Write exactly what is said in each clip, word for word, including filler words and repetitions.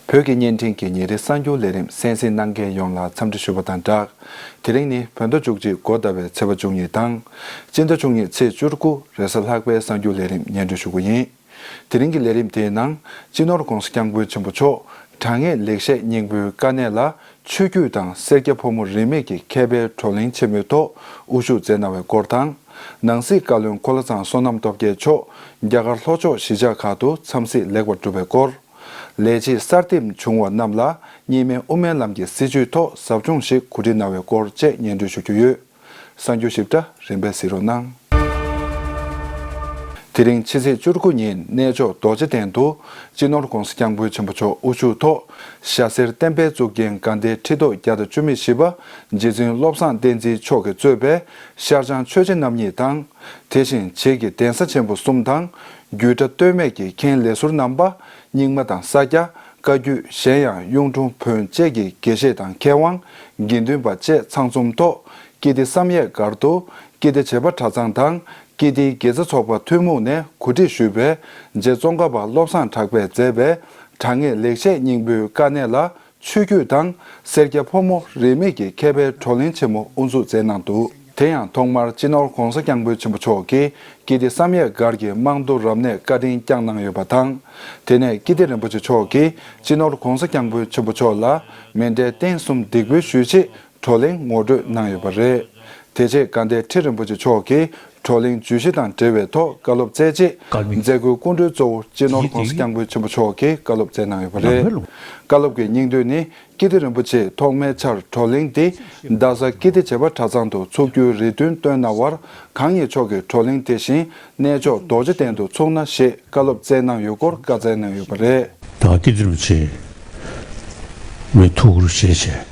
བོད་ཀྱི་བརྙན་འཕྲིན་གྱི་ཉིན་རེའི་གསར་འགྱུར་ལས་རིམ་གསན་གཟིགས་གནང་མཁན་ཡོངས་ལ་འཚམས་འདྲི་ཞུ་བ་དང་སྦྲགས། དེ་རིང་ནི་བོད་ཟླ་བཅུ་གཅིག་འགོ་ཟླ་བའི་ཚེས་པ་བཅུ་གཉིས་དང་། སྤྱི་ཟླ་བཅུ་གཉིས་ཚེས་བཅུ་དགུ་རེས་གཟའ་ལྷག་པའི་གསར་འགྱུར་ལས་རིམ་སྙན་སྒྲོན་ཞུ་རྒྱུ་ཡིན། དེ་རིང་གི་ལས་རིམ་དེའི་ནང་སྤྱི་ནོར་༧གོང་ས་༧སྐྱབས་མགོན་ཆེན་པོ་མཆོག་དྲང་ངེས་ལེགས་བཤད་སྙིང་པོའི་དཀའ་གནད་ལ་ཆོས་བརྒྱུད་དང་སེར་སྐྱ་ཕོ་མོ་རིས་མེད་ཀྱི་མཁས་པའི་བགྲོ་གླེང་ཆེན་མོའི་ཐོག་དབུ་བཞུགས་མཛད་གནང་བའི་སྐོར་དང་། ནང་སྲིད་བཀའ་བློན་འཁོར་ལོ་ཚང་བསོད་ནམས་སྟོབས་རྒྱལ་མཆོག་རྒྱ་གར་ལྷོ་ཕྱོགས་གཞིས་ཆགས་ཁག་ཏུ་འཚམས་གཟིགས་ལེགས་པར་གྲུབ་པའི་སྐོར། ལས་བྱེད་གསར་འདེམས་བྱུང་བ་རྣམས་ལ་གཉིས་སྨན་དབུ་མའི་ལམ་གྱི་སྲིད་བྱུས་ཐོག་ཟབ་སྦྱོང་ཞིག་གོ་སྒྲིག་གནང་བའི་སྐོར་བཅས་སྙན་སྒྲོན་ཞུ་རྒྱུ་ཡོད། གསར་འགྱུར་ཞིབ་ཕྲ་རིམ་པས་གཟིགས་རོགས་གནང་། དེ་རིང་ཕྱི་ཚེས་བཅུ་དགུ་ཉིན་གནས་མཆོག་རྡོ་རྗེ་གདན་དུ་སྤྱི་ནོར་༧གོང་ས་༧སྐྱབས་མགོན་ཆེན་པོ་མཆོག་དབུ་བཞུགས་ཐོག་ཞྭ་སེར་བསྟན་པའི་གཙུག་རྒྱན་དགའ་ལྡན་ཁྲི་ཐོག་བརྒྱ་དང་བཅུ་མེད་བཞི་པ་རྗེ་བཙུན་བློ་བཟང་བསྟན་འཛིན་མཆོག་གིས་གཙོས་པའི་ཤར་བྱང་ཆོས་རྗེ་རྣམ་གཉིས་དང་། དེ་བཞིན་བྱེས་ཀྱི་གདན་ས་ཆེན་པོ་གསུམ་དང་། རྒྱུད་གྲྭ་སྟོད་སྨད་ཀྱི་མཁན་ལས་ཟུར་རྣམ་པ། རྙིང་མ་དང་ས་སྐྱ། བཀའ་བརྒྱུད། གཞན་ཡང་གཡུང་དྲུང་བོན་བཅས་ཀྱི་དགེ་བཤེས་དང་མཁས་དབང་། དགེ་འདུན་པ་བཅས་ཚང་འཛོམས་ཐོག་ཀིརྟི་བསམ་ཡས་སྒར་དུ་ཀིརྟི་བྱེས་པ་གྲྭ་ཚང་དང་ཀིརྟིའི་དགེ་རྩ་ཚོགས་པ་ཐུན་མོང་ནས་གོ་སྒྲིག་ཞུས་པའི་རྗེ་ཙོང་ཁ་པ་བློ་བཟང་གྲགས་པས་མཛད་པའི་དྲང་ངེས་ལེགས་བཤད་སྙིང་པོའི་དཀའ་གནད་ལ། ཆོས་བརྒྱུད་དང་སེར་སྐྱ་ཕོ་མོ་རིས་མེད་ཀྱི་མཁས་པའི་བགྲོ་གླེང་ཆེན་མོ་དབུ་འཛུགས་མཛད་གནང་འདུག་དེ་ཡང་ཐོག་མར་སྤྱི་ནོར་༧གོང་ས་༧སྐྱབས་མགོན་ཆེན་པོ་མཆོག་གིས་ཀིརྟི་བསམ་ཡས་སྒར་གྱི་རྨང་རྡོ་རབ་གནས་བཀའ་དྲིན་བསྐྱངས་གནང་ཡོད་པ་དང་། དེ་ནས་ཀིརྟི་རིན་པོ་ཆེ་མཆོག་གིས་སྤྱི་ནོར་༧གོང་ས་༧སྐྱབས་མགོན་ཆེན་པོ་མཆོག་ལ་མཎྜལ་རྟེན་གསུམ་འདེགས་འབུལ་ཞུས་རྗེས་བགྲོ་གླེང་ངོ་སྤྲོད་གནང་ཡོད་པ་རེད། དེ་རྗེས་དགའ་ལྡན་ཁྲི་རིན་པོ་ཆེ་མཆོག་གིས་བགྲོ་གླེང་བརྗོད་གཞི་དང་འབྲེལ་བའི་ཐོག་བཀའ་སློབ་སྩལ་རྗེས། མཛད་སྒོའི་སྐུ་མགྲོན་གཙོ་བོ་སྤྱི་ནོར་༧གོང་ས་༧སྐྱབས་མགོན་ཆེན་པོ་མཆོག་གིས་བཀའ་སློབ་སྩལ་གནང་ཡོད་པ་རེད། བཀའ་སློབ་ཀྱི་སྙིང་དོན་ནི། ཀིརྟི་རིན་པོ་ཆེས་ཐོག་མའི་ཆར་བགྲོ་གླེང་འདི་རྡ་ས་ཀིརྟི་བྱེས་པ་གྲྭ་ཚང་དུ་ཚུགས་རྒྱུའི་རེ་འདུན་བཏོན་གནང་བར། གང་ཉིད་མཆོག་གིས་བགྲོ་གླེང་དེ་བཞིན་གནས་མཆོག་རྡོ་རྗེ་གདན་དུ་ཚུགས་ན་ཞེས་བཀའ་སློབ་སྩལ་གནང་ཡོད་སྐོར་བཀའ་སྩལ་གནང་ཡོད་པ་རེད། ད་ཀིརྟི་རིན་པོ་ཆེ་མི་ཐུགས་ཁུར་བཞེས་བྱས།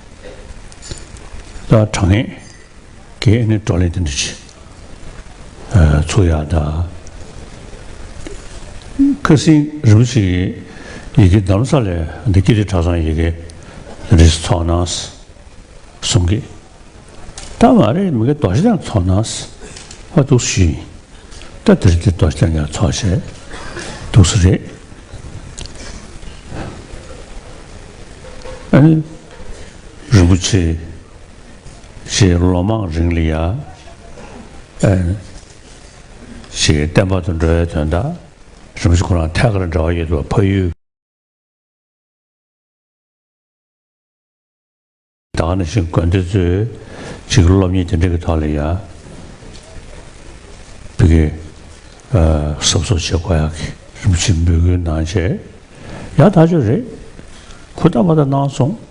ད་དྲང་ངེས་ཀྱི་ཨ་ནི་བགྲོ་གླེང་དེ་འདྲ་ཅིག་ཚུགས་ཡག་ད། ཁ་སང་རིན་པོ་ཆེ་གིས་ཡི་གེ་རྡ་རམ་ས་ལའི་འདི་ཀིརྟི་གྲྭ་ཚང་ཡི་གེ་རེ་ཚོགས་གནང་གསུང་གི། ད་མ་རེད་མི་གེ་རྡོ་རྗེ་གདན་ཚོགས་གནང་ཨ་འདུག་ཞུས་ཡིན། ད་དེ་རིང་དེ་རྡོ་རྗེ་གདན་ཀྱང་ཚོགས་བྱས་འདུག་སེ་རེད། ཨ་ནི་རིན་པོ་ཆེ་ཞེས་ལོ་མང་རིང་ལ་ཡ། ཨ་ཞེས་བསྟན་པ་དུ་འགྲོ་བའི་དོན་དག་རིན་པོ་ཆེ་ཁོ་རང་ཐད་ཀར་འབྲེལ་བ་ཡོད་པ་ཕ་ཡུལ། ད་ག་ནང་བཞིན་དགོན་སྡེ་ཚོས་ཅིག་སློབ་གཉེར་དེ་འདྲ་གི་ཐོག་ལ་ཡ། བི་གེ་གཟབ་གཟབ་བྱེད་དགོས་ཡག་གི་རིན་པོ་ཆེ་འབོད་སྐུལ་གནང་བྱས་ཡག་ཐག་ཆོད་རེད། ཧུར་ཐག་པ་ཐག་གནང་སོང་།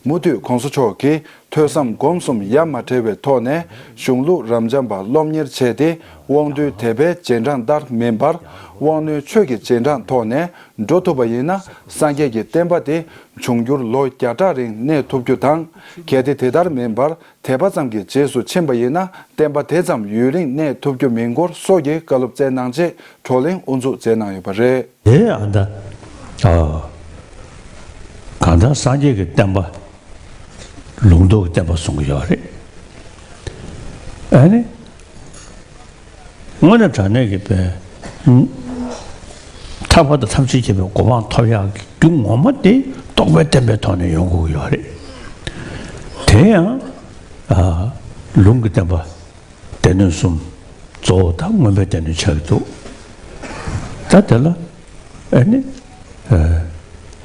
མུ་མཐུད་གོང་ས་མཆོག་གིས་ཐོས་བསམ་སྒོམ་གསུམ་ཡ་མ་བྲལ་བའི་ཐོག་ནས་གཞུང་ལུགས་རབ་འབྱམས་པ་སློབ་གཉེར་བྱས་ཏེ། དབང་རྟུལ་དད་པའི་རྗེས་འབྲང་ལྟར་མིན་པར། དབང་རྣོན་ཆོས་ཀྱི་རྗེས་འབྲང་ཐོག་ནས་འགྲོ་ཐུབ་པ་ཡིན་ན། སངས་རྒྱས་ཀྱི་བསྟན་པ་དེ་འབྱུང་འགྱུར་ལོ་བརྒྱ་ཕྲག་རིང་གནས་ཐུབ་རྒྱུ་དང་། གལ་ཏེ་དེ་ལྟར་མིན་པར། དད་པ་ཙམ་གྱི་རྗེས་སུ་ཕྱིན་པ་ཡིན་ན། བསྟན་པ་དེ་ཙམ་ཡུན་རིང་གནས་ཐུབ་རྒྱུ་མིན་སྐོར་སོགས་ཀྱི་བཀའ་སློབ་སྩལ་གནང་རྗེས། བགྲོ་གླེང་དབུ་འཛུགས་མཛད་གནང་ཡོད་པ་རེད། དེ་ཨ་ད། ཨ། གང་ལྟར་སངས་རྒྱས་ཀྱི་བསྟན་པ། ལུང་རྟོགས་ཀྱི་བསྟན་པ་གསུང་གི་ཡོད་རེད། ཨ་ནི། དངོས་གནས་དྲང་གནས་ཀྱི་དཔེ། ཐར་པ་དང་ཐམས་ཅད་མཁྱེན་པའི་གོ་འཕང་ཐོབ་ཡག་གི་རྒྱུ་ངོ་མ་དེ་རྟོགས་པའི་བསྟན་པའི་ཐོག་ནས་ཡོང་དགོས་ཀྱི་ཡོད་རེད། དེ་ཡང་། ཨ། ལུང་གི་བསྟན་པ། སྡེ་སྣོད་གསུམ། གཙོ་བོ་དང་མངོན་པའི་སྡེ་སྣོད་ཆགས་ཀྱི་འདུག་ད་དེ་ལ་ཨ་ནི་ཨ་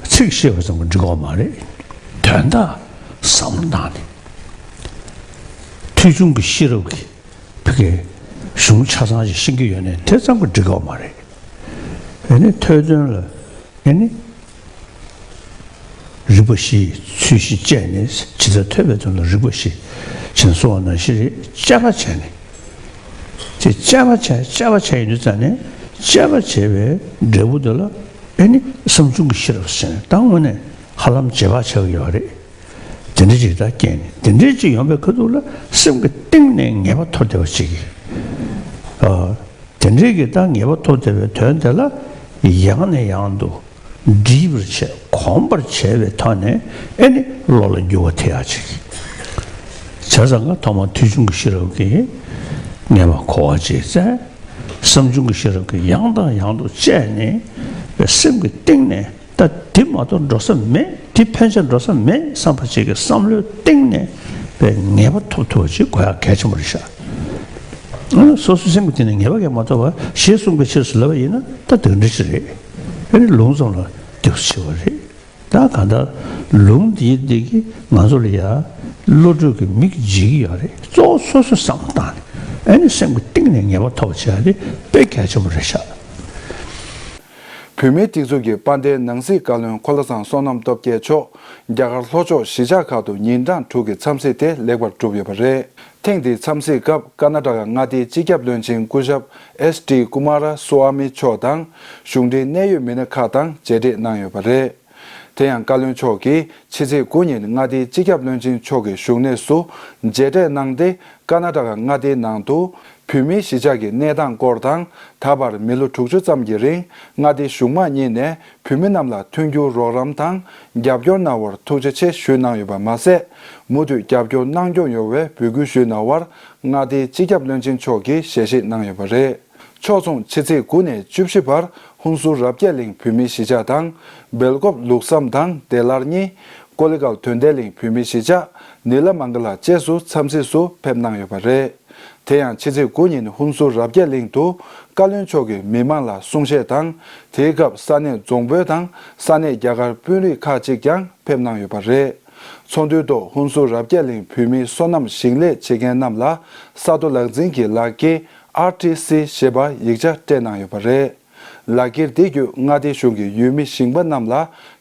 ཚིག་ཤེས་པ་ཙམ་གྱིས་འགྲིག་གི་མ་རེད། དོན་དག་བསམ་བློ་བཏང་ནས་ཐོས་བྱུང་གི་ཤེས་རབ་ཀྱིས་ཕ་གིའི་གཞུང་ཆ་ཚང་ཞིག་ཤེས་ཀྱི་ཡོད་ནའི་དེ་ཙམ་གྱིས་འགྲིག་གི་མ་རེད། ཨ་ནི་ཐོས་དོན་ལ། ཨེ་ནི། རིག་པ་བཞིའི་ཚུལ་བཞིན་དཔྱད་ནས་ཇི་ལྟར་ཐོས་པའི་དོན་ལ་རིག་པ་བཞི། ཞེས་གསུངས་པ་ནང་བཞིན་རེད། དཔྱད་པ་བྱས་ནས། དེ་དཔྱད་པ་བྱས་དཔྱད་པ་བྱས་ཡོང་དུས་ཙང་ནས་དཔྱད་པ་བྱས་པའི་འབྲས་བུ་དེ་ལ་ཨེ་ནི་བསམ་བྱུང་གི་ཤེས་རབ་ཟེར་ནས་ད་དངོས་གནས་ཧ་ལམ་རྗེས་དཔག་ཆགས་ཀྱི་ཡོད་རེད། དེ་འདྲ་ཅིག་ད་སྐྱེས་ནས་དེ་འདྲ་ཅིག་ཡོང་པའི་ཁ་ཐུག་ལ་སེམས་ཀྱི་གཏིང་ནས་ངེས་པ་ཐོབ་བསྡད་པ་ཅིག་གིས། ཨ། དེ་འདྲའི་གི་ད་ངེས་པ་ཐོབ་བསྡད་པའི་དོན་དེ་ལ་ཡང་ནས་ཡང་དུ་འདྲིས་པར་བྱས་གོམས་པར་བྱས་པའི་ཐོག་ནས་ཨེ་ནི་བློ་ལ་འགྱུར་བ་ཐེབས་ཡག་ཅིག་བྱས་ཙང་ཀ་ཐོག་མར་ཐོས་བྱུང་གི་ཤེས་རབ་ཀྱིས་ངེས་པ་གོ་བ་ཅིག་བཙལ། བསམ་བྱུང་གི་ཤེས་རབ་ཀྱིས་ཡང་དང་ཡང་དུ་དཔྱད་ནས་སེམས་ཀྱི་གཏིང་ནས་ ད་དེ་མ་གཏོགས་འགྲོ་ས་མེད། དེ་ཕན་ཆད་འགྲོ་ས་མེད་བསམ་པ་ཅིག་གི་བསམ་བློའི་སྟེང་ནས་པའི་ངེས་པ་ཐོབ་ཐུབ་པ་ཅིག་དགོས་ཡག་གལ་ཆེན་པོ་རེད་ཤག་ཨ་སོ་སོའི་སེམས་ཀྱི་སྟེང་ནས་ངེས་པ་གས་མ་ཐོབ་པ་ཞེས་གསུངས་པའི་ཕྱིར་ཟེར་ལབ་པ་ཡིན་ན་ད་དེ་འདྲ་ཅིག་རེད། ཨ་ནི་ལུང་ཙམ་ལ་འདེབས་སུ་ཆེ་བ་རེད། ད་གང་ལྟར་ལུང་འདིའི་འདི་གིས་ང་ཚོ་ལ་ཡ་བློ་གྲོས་ཀྱི་མིག་འབྱེད་ཀྱི་ཡོད་རེད། གཙོ་བོ་སོ་སོའི་བསམ་བློ་བཏང་ནས་ཨ་ནི་སེམས་ཀྱི་གཏིང་ནས་ངེས་པ་ཐོབ་པ་བྱེད་ཡ་དེ་དཔེ་གལ་ཆེན་པོ་རེད་ཤག་བོད་མིའི་སྒྲིག་འཛུགས་ཀྱི་དཔལ་ལྡན་ནང་སྲིད་བཀའ་བློན་འཁོར་ལོ་བཟང་བསོད་ནམས་སྟོབས་རྒྱལ་མཆོག་རྒྱ་གར་ལྷོ་ཕྱོགས་གཞིས་ཆགས་ཁག་ཏུ་ཉིན་གྲངས་དྲུག་གི་འཚམས་གཟིགས་དེ་ལེགས་པར་གྲུབ་ཡོད་པ་རེད། ཐེངས་འདིའི་འཚམས་གཟིགས་སྐབས་ཀར་ན་ཊ་ཀ་མངའ་སྡེའི་སྤྱི་ཁྱབ་བློན་ཆེན་སྐུ་ཞབས་ཨེས་ཌི་ཀུ་མཱ་ར་སུ་ཝཱ་མི་མཆོག་དང་གཞུང་འབྲེལ་གནད་ཡོད་མི་སྣ་ཁག་དང་མཇལ་འཕྲད་གནང་ཡོད་པ་རེད། དེ་ཡང་བཀའ་བློན་མཆོག་གིས་ཕྱི་ཚེས་དགུ་ཉིན་མངའ་སྡེའི་སྤྱི་ཁྱབ་བློན་ཆེན་མཆོག་གི་བཞུགས་གནས་སུ་མཇལ་འཕྲད་གནང་སྟེ། ཀར་ན་ཊ་ཀ་མངའ་སྡེའི་ནང་དུ་བོད་མིའི་གཞིས་ཆགས་ཀྱི་གནས་སྟངས་སྐོར་དང་། ད་བར་མི་ལོ་དྲུག་ཅུ་ཙམ་གྱི་རིང་མངའ་སྡེ་གཞུང་མང་གཉིས་ནས་བོད་མི་རྣམས་ལ་མཐུན་འགྱུར་རོགས་རམ་དང་རྒྱབ་སྐྱོར་གནང་བར་ཐུགས་རྗེ་ཆེ་ཞུས་གནང་ཡོད་པ་མ་ཟད། མུ་མཐུད་རྒྱབ་སྐྱོར་གནང་སྐྱོང་ཡོང་བའི་འབོད་སྐུལ་ཞུས་གནང་བར་མངའ་སྡེའི་སྤྱི་ཁྱབ་བློན་ཆེན་མཆོག་གིས་ཞལ་བཞེས་གནང་ཡོད་པ་རེད། ཕྱོགས་མཚུངས་ཕྱི་ཚེས་དགུ་ནས་བཅུ་བཞི་བར་ཧུན་སུར་རབ་རྒྱས་གླིང་བོད་མིའི་གཞིས་ཆགས་དང་། སྦེལ་ཀོབ་ལུགས་བསམ་དང་བདེ་སླར་གཉིས། ཀོ་ལི་གལ་དོན་ལྡན་གླིང་བོད་མིའི་གཞིས་ཆགས། ནི་ལ་མང་ག་ལ་བཅས་སུ་འཚམས་གཟིགས་སུ་ཕེབས་གནང་ཡོད་པ་རེད། དེ་ཡང་ཕྱི་ཚེས་དགུ་ཉིན་ཧུན་སུར་རབ་རྒྱས་གླིང་དུ་བཀའ་བློན་མཆོག་གིས་མི་མང་ལ་གསུང་བཤད་དང་། དེའི་སྐབས་ས་གནས་རྫོང་དཔོན་དང་ས་གནས་རྒྱ་གར་དཔོན་རིགས་ཁག་ཅིག་ཀྱང་ཕེབས་གནང་ཡོད་པ་རེད། ཚོགས་འདུའི་ཐོག་ཧུན་སུར་རབ་རྒྱས་གླིང་བོད་མིའི་སོ་ནམ་ཞིང་ལས་བྱེད་མཁན་རྣམས་ལ་ས་རྡོ་ལག་འཛིན་གྱི་ལག་འཁྱེར་ཨར་ཊི་སི་ཞེས་པ་ཡིག་ཆ་སྤྲད་གནང་ཡོད་པ་རེད། ལག་འཁྱེར་དེ་བརྒྱུད་མངའ་སྡེ་གཞུང་གིས་ཡུལ་མི་ཞིང་པ་རྣམས་ལ་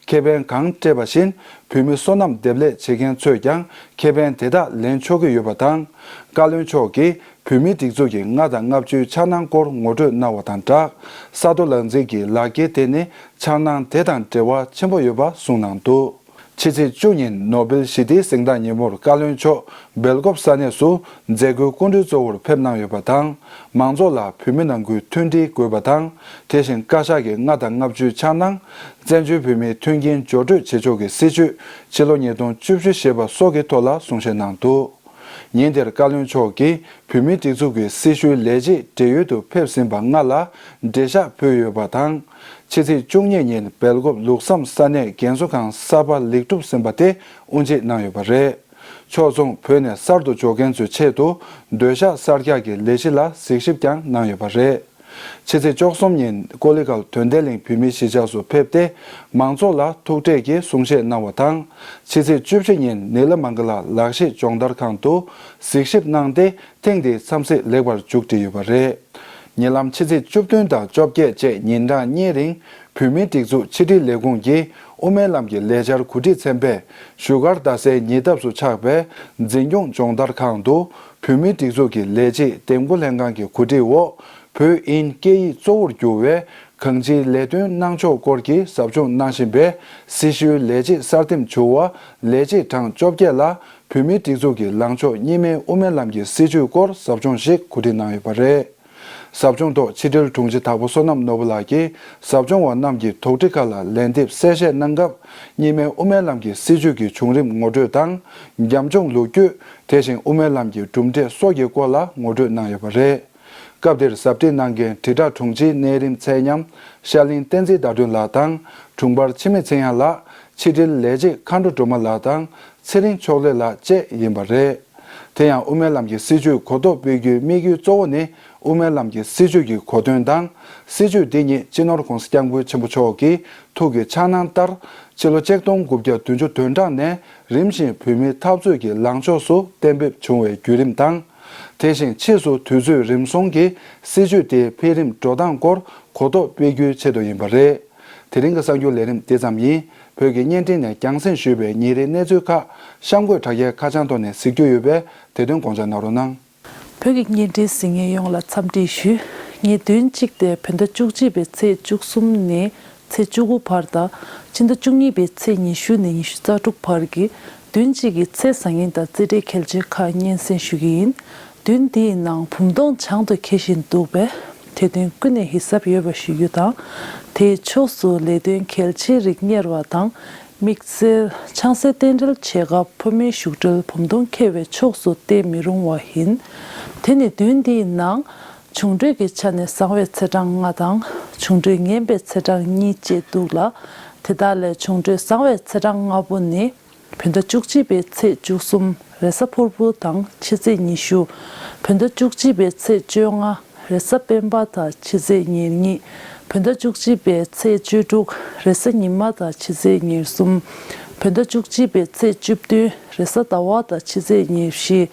ཁེ་ཕན་གང་སྤྲད་པ་བཞིན། བོད་མི་སོ་ནམ་འདེབས་ལས་བྱེད་མཁན་ཚོས་ཀྱང་ཁེ་ཕན་དེ་དག་ལེན་ཆོག་གི་ཡོད་པ་དང་། བཀའ་བློན་མཆོག་གིས་བོད་མིའི་སྒྲིག་འཛུགས་ཀྱི་ལྔ་དང་ལྔ་བཅུའི་འཆར་སྣང་སྐོར་ངོ་སྤྲོད་གནང་བ་དང་སྦྲགས། ས་རྡོ་ལག་འཛིན་གྱི་ལག་འཁྱེར་དེ་ནི་འཆར་སྣང་དེ་དང་འབྲེལ་བ་ཆེན་པོ་ཡོད་པ་གསུངས་གནང་འདུག་ཕྱི་ཚེས་བཅུ་ཉིན་ནོ་སྦེལ་ཞི་བདེའི་གཟེངས་རྟགས་ཉིན་མོར་བཀའ་བློན་མཆོག་སྦེལ་ཀོབ་ས་གནས་སུ་མཛད་སྒོའི་སྐུ་མགྲོན་གཙོ་བོར་ཕེབས་གནང་ཡོད་པ་དང་། མང་ཚོགས་ལ་བོད་མི་ནང་ཁུལ་མཐུན་སྒྲིལ་དགོས་པ་དང་། དེ་བཞིན་བཀའ་ཤག་གི་ལྔ་དང་ལྔ་བཅུའི་འཆར་སྣང་། བཙན་བྱོལ་བོད་མིའི་མཐུན་རྐྱེན་སྦྱོར་སྤྲོད་བྱེད་ཕྱོགས་ཀྱི་སྲིད་བྱུས་ཕྱི་ལོ་ཉིས་སྟོང་བཅུ་བཞི་ཞེས་པ་སོགས་ཀྱི་ཐོག་ལ་གསུང་བཤད་གནང་འདུག་ཉིན་དེར་བཀའ་བློན་མཆོག་གིས་བོད་མིའི་སྒྲིག་འཛུགས་ཀྱི་སྲི་ཞུའི་ལས་བྱེད་བགྲེས་ཡོལ་དུ་ཕེབས་ཟིན་པ་ལྔ་ལ་འབྲེལ་བཞག་ཕུལ་ཡོད་པ་དང་། ཕྱི་ཚེས་བཅུ་གཉིས་ཉིན་སྦེལ་ཀོབ་ལུགས་བསམ་ས་གནས་རྒན་གསོ་ཁང་གསར་པ་ལེགས་གྲུབ་ཟིན་པ་དེ་དབུ་འབྱེད་གནང་ཡོད་པ་རེད། ཕྱོགས་མཚུངས་བོད་ནས་གསར་དུ་འབྱོར་མཁན་ཚོའི་ཆེད་དུ་སྡོད་ཤག་གསར་རྒྱག་གི་ལས་གཞི་ལ་གཟིགས་ཞིབ་ཀྱང་གནང་ཡོད་པ་རེད། ཕྱི་ཚེས་བཅུ་གསུམ་ཉིན་ཀོ་ལི་གལ་དོན་ལྡན་གླིང་བོད་མིའི་གཞིས་ཆགས་སུ་ཕེབས་ཏེ། མང་ཚོགས་ལ་ཐུག་འཕྲད་ཀྱིས་གསུང་བཤད་གནང་བ་དང་། ཕྱི་ཚེས་བཅུ་བཞི་ཉིན་ནི་ལ་མང་ག་ལ་ལག་ཤེས་སྦྱོང་བརྡར་ཁང་དུ་གཟིགས་ཞིབ་གནང་སྟེ། ཐེངས་འདིའི་འཚམས་གཟིགས་ལེགས་པར་མཇུག་སྒྲིལ་ཡོད་པ་རེད། ཉེ་ལམ་ཕྱི་ཚེས་བཅུ་བདུན་དང་བཅོ་བརྒྱད་བཅས་ཉིན་གྲངས་གཉིས་རིང་། བོད་མིའི་སྒྲིག་འཛུགས་ཕྱི་དྲིལ་ལས་ཁུངས་ཀྱིས་དབུ་མའི་ལམ་གྱི་ལས་འཆར་གོ་སྒྲིག་ཚན་པས་བཞུགས་སྒར་རྡ་སའི་ཉེ་འདབས་སུ་ཆགས་པའི་འཛིན་སྐྱོང་སྦྱོང་བརྡར་ཁང་དུ། བོད་མིའི་སྒྲིག་འཛུགས་ཀྱི་ལས་བྱེད་འདེམས་བསྐོ་ལྷན་ཁང་གི་གོ་སྒྲིག་འོག་བོད་དབྱིན་སྐད་ཡིག་གཙོ་བོར་གྱུར་བའི་གང་ཅིའི་ལས་དོན་གནང་ཕྱོགས་སྐོར་གྱི་ཟབ་སྦྱོང་གནང་བཞིན་པའི་སྲི་ཞུའི་ལས་བྱེད་གསར་འདེམས་བྱུང་བ་ལས་བྱེད་གྲངས་བཅོ་བརྒྱད་ལ་བོད་མིའི་སྒྲིག་འཛུགས་ཀྱི་ལངས་ཕྱོགས་གཉིས་སྨན་དབུ་མའི་ལམ་གྱི་སྲིད་བྱུས་སྐོར་ཟབ་སྦྱོང་ཞིག་གོ་སྒྲིག་གནང་ཡོད་པ་རེད། ཟབ་སྦྱོང་ཐོག་ཕྱི་དྲིལ་དྲུང་ཆེ་དྭགས་པོ་བསོད་ནམས་ནོར་བུ་ལགས་ཀྱིས་ཟབ་སྦྱོང་བ་རྣམས་ཀྱི་དོགས་འདྲི་ཁག་ལ་ལན་འདེབས་གསལ་བཤད་གནང་སྐབས། གཉིས་སྨན་དབུ་མའི་ལམ་གྱི་སྲིད་བྱུས་ཀྱི་བྱུང་རིམ་ངོ་སྤྲོད་དང་། རྒྱབ་ལྗོངས་ལོ་རྒྱུས། དེ་བཞིན་དབུ་མའི་ལམ་གྱི་གྲུབ་འབྲས་སོགས་ཀྱི་སྐོར་ལ་ངོ་སྤྲོད་གནང་ཡོད་པ་རེད། སྐབས་དེར་ཟབ་ཁྲིད་གནང་མཁན་དྲིལ་བསྒྲགས་དྲུང་ཆེའི་གནས་རིམ་ཚད་མཉམ་ཤར་གླིང་བསྟན་འཛིན་ཟླ་སྒྲོན་ལགས་དང་། དྲུང་འཕར་འཆི་མེད་ཚེ་དབྱངས་ལགས། ཕྱི་དྲིལ་ལས་བྱེད་མཁའ་འགྲོ་སྒྲོལ་མ་ལགས་དང་། ཚེ་རིང་མཆོག་ལེགས་ལགས་བཅས་ཡིན་པ་རེད། དེ་ཡང་དབུ་མའི་ལམ་གྱི་སྲིད་བྱུས་གོ་རྟོགས་སྤེལ་རྒྱུའི་དམིགས་ཡུལ་གཙོ་བོ་ནི། དབུ་མའི་ལམ་གྱི་སྲིད་བྱུས་ཀྱི་གོ་དོན་དང་། སྲིད་བྱུས་འདི་ཉིད་སྤྱི་ནོར་༸གོང་ས་༸སྐྱབས་མགོན་ཆེན་པོ་མཆོག་གིས་ཐུགས་ཀྱི་འཆར་སྣང་ལྟར། ཕྱི་ལོ་ཆིག་སྟོང་དགུ་བརྒྱ་བདུན་ཅུ་དོན་གྲངས་ནས་རིམ་བཞིན་བོད་མིའི་འཐབ་རྩོད་ཀྱི་ལངས་ཕྱོགས་སུ་གཏན་འབེབས་བྱུང་བའི་བརྒྱུད་རིམ་དང་། དེ་བཞིན་ཕྱིས་སུ་དུས་ཚོད་རིམ་སྲུང་གིས་སྲིད་བྱུས་དེའི་འཕེལ་རིམ་འགྲོ་སྟངས་སྐོར་གོ་རྟོགས་སྤེལ་རྒྱུའི་ཆེད་དུ་ཡིན་པ་རེད། དེ་རིང་གི་གསར་འགྱུར་ལས་རིམ་དེ་ཙམ་ཡིན། བོད་ཀྱི་བརྙན་འཕྲིན་ནས་རྒྱང་སྲིང་ཞུས་པའི་ཉིན་རེའི་གནས་ཚུལ་ཁག་གཤམ་འཁོད་དྲ་རྒྱའི་ཁ་བྱང་ཐོག་ནས་གཟིགས་རྒྱུ་ཡོད་པས་དེ་དོན་དགོངས་འཇགས་གནང་རོགས་གནང་། བོད་ཀྱི་བརྙན་འཕྲིན་གཟིགས་མཁན་ཡོངས་ལ་འཚམས་འདྲི་ཞུ། ངས་བདུན་གཅིག་སྟེ་བོད་ཟླ་བཅུ་གཅིག་པའི་ཚེས་བཅུ་གསུམ་ནས་ཚེས་བཅུ་དགུ་བར་དང་། ཕྱི་ཟླ་བཅུ་གཉིས་པའི་ཚེས་ཉི་ཤུ་ནས་ཉི་ཤུ་རྩ་དྲུག་བར་གྱི་བདུན་གཅིག་གི་ཚེས་བཟང་ངན་དང་རྩིས་འབྲས་གལ་ཆེན་ཁག་སྙན་སེང་ཞུ་གི་ཡིན། བདུན་འདིའི་ནང་བུམ་སྟོང་བྱང་དུ་འཁྱིལ་བཞིན་འདུག་པས། དེ་དོན་ཀུན་ནས་ཡིད་གཟབ་ཡོད་པ་ཞུ་རྒྱུ་དང་། དེའི་ཕྱོགས་སུ་ལས་དོན་གལ་ཆེའི་རིགས་གཉེར་བ་དང་། དམིགས་བསལ་ཆང་སའི་རྟེན་འབྲེལ་བྱེད་སྐབས་ཕོ་མོའི་བཞུགས་གྲལ་བུམ་སྟོང་འཁེལ་བའི་ཕྱོགས་སུ་བལྟས་མི་རུང་བ་ཡིན། དེ་ནི་བདུན་འདིའི་ནང་། འབྱུང་འཕྲོད་ཀྱི་ཆ་ནས་བཟང་བའི་ཚེས་གྲངས་ལྔ་དང་། འབྱུང་འཕྲོད་ངན་པའི་ཚེས་གྲངས་གཉིས་བཅས་འདུག་ལ། དེ་དག་ལས་བྱུང་འཕྲོད་བཟང་བའི་ཚེས་གྲངས་ལྔ་པོ་ནི། བོད་ཟླ་བཅུ་གཅིག་པའི་ཚེས་བཅུ་གསུམ་རེས་གཟའ་ཕུར་བུ་དང་ཕྱི་ཚེས་ཉི་ཤུ། བོད་ཟླ་བཅུ་གཅིག་པའི་ཚེས་བཅོ་ལྔ་རེས་གཟའ་སྤེན་པ་དང་ཕྱི་ཚེས་ཉེར་གཉིས། བོད་ཟླ་བཅུ་གཅིག་པའི་ཚེས་བཅུ་དྲུག་རེས་གཟའ་ཉི་མ་དང་ཕྱི་ཚེས་ཉེར་གསུམ། བོད་ཟླ་བཅུ་གཅིག་པའི་ཚེས་བཅུ་བདུན་རེས་གཟའ་ཟླ་བ་དང་ཕྱི་ཚེས་ཉེར་བཞི།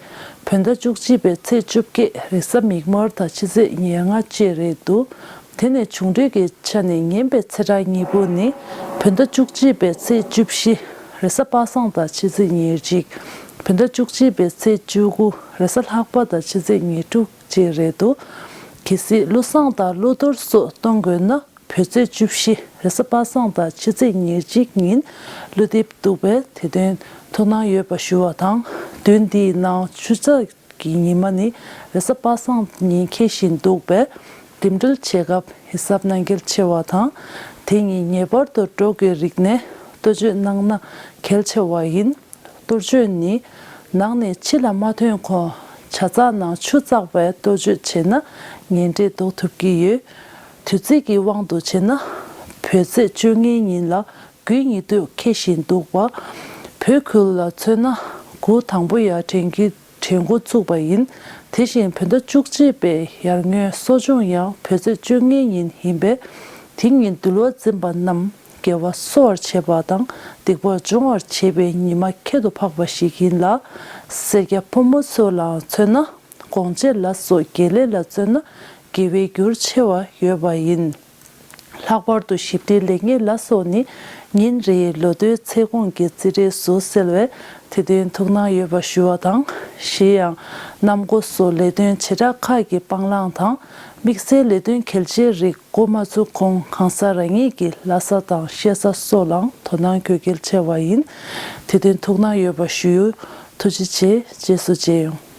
བོད་ཟླ་བཅུ་གཅིག་པའི་ཚེས་བཅོ་བརྒྱད་རེས་གཟའ་མིག་དམར་དང་ཕྱི་ཚེས་ཉེར་ལྔ་བཅས་རེད་འདུག་དེ་ནས་བྱུང་འཕྲོད་ཀྱི་ཆ་ནས་ངན་པའི་ཚེས་གྲངས་གཉིས་པོ་ནི། བོད་ཟླ་བཅུ་གཅིག་པའི་ཚེས་བཅུ་བཞི་རེས་གཟའ་པ་སངས་དང་ཕྱི་ཚེས་ཉེར་གཅིག་བོད་ཟླ་བཅུ་གཅིག་པའི་ཚེས་བཅུ་དགུ་རེས་གཟའ་ལྷག་པ་དང་ཕྱི་ཚེས་ཉེར་དྲུག་བཅས་རེད་འདུག་གལ་སྲིད་ཀླུ་བཟང་དང་ཀླུ་གཏོར་སོགས་གཏོང་དགོས་ན། བོད་ཚེས་བཅུ་བཞི་རེས་གཟའ་པ་སངས་དང་ཕྱི་ཚེས་ཉེར་གཅིག་ཉིན་ཀླུ་འདེབས་འདུག་པས། དེ་དོན་ཐུགས་སྣང་ཡོད་པ་ཞུ་བ་དང་། བདུན་འདིའི་ནང་ཆུ་ཚོད་ཀྱི་ཉི་མ་ནི་རེས་གཟའ་པ་སངས་ཉིན་འཁེལ་བཞིན་འདུག་པས། འགྲིམ་འགྲུལ་བྱེད་སྐབས་ཧི་སབ་གནང་གལ་ཆེ་བ་དང་། དེ་ཉིན་ངེས་པར་དུ་འགྲོ་དགོས་རིགས་ནས་གཏོ་བཅོས་གནང་ན་གལ་ཆེ་བ་ཡིན། གཏོ་བཅོས་ནི། ནང་ནས་ཕྱི་ལ་མ་ཐོན་གོང་ཇ་ཚགས་ནང་ཆུ་བཙགས་པའི་གཏོ་བཅོས་བྱས་ན་ངན་འབྲས་ལྡོག་ཐུབ་ཀྱི་ཡོད། དུས་ཚིགས་ཀྱི་དབང་དུ་བྱས་ན། བོད་ཚེས་བཅོ་ལྔའི་ཉིན་ལ་དགུན་ཉི་གདུགས་འཁེལ་བཞིན་འདུག་པ། བོད་ཁུལ་ལ་མཚོན་ན་དགུན་དང་པོ་ཡར་དྲན་གྱི་དྲན་འགོ་ཚུགས་པ་ཡིན། དེ་བཞིན་བོད་ཟླ་བཅུ་གཅིག་པའི་ཡར་ངོའི་གསོ་སྦྱོང་ཡང་བོད་ཚེས་བཅོ་ལྔའི་ཉིན་ཡིན་པས། དེ་ཉིན་འདུལ་བ་འཛིན་པ་རྣམས་དགེ་བ་གསོ་བར་བྱེད་པ་དང་སྡིག་པ་སྦྱོང་བར་བྱེད་པའི་ཉི་མ་ཁྱད་དུ་འཕགས་པ་ཞིག་ཡིན་ལ། སེར་སྐྱ་ཕོ་མོ་ཚོ་ལའང་མཚོན་ན། སྒོང་ཆེན་ལ་སོགས་དགེ་ལས་ལ་བརྩོན་ན་དགེ་བའི་རྒྱུར་ཆེ་བ་ཡོད་པ་ཡིན། ལྷག་པར་དུ་ཞིབ་ཕྲའི་ལེགས་ཉེས་ལ་སོགས་ནི་ཉིན་རེའི་ལོ་ཐོའི་ཚེས་གོང་གི་རྩིས་འབྲས་སུ་གསལ་བས། དེ་དོན་ཐུགས་སྣང་ཡོད་པ་ཞུ་བ་དང་། གཞན་ཡང་། གནམ་སྒོ་སོགས་ལས་དོན་བྱེ་བྲག་ཁག་གི་སྤང་བླང་དང་། དམིགས་བསལ་ལས་དོན་གལ་ཆེའི་རིགས་འགོ་མ་ཚུགས་གོང་གང་ཟག་རང་ཉིད་ཀྱི་ལྷ་ས་དང་གཤེད་ས་སོགས་ལའང་དོ་སྣང་དགོས་གལ་ཆེ་བ་ཡིན། དེ་དོན་ཐུགས་སྣང་ཡོད་པ་ཞུ། ཐུགས་རྗེ་ཆེ། རྗེས་སུ་མཇལ་ཡོང་།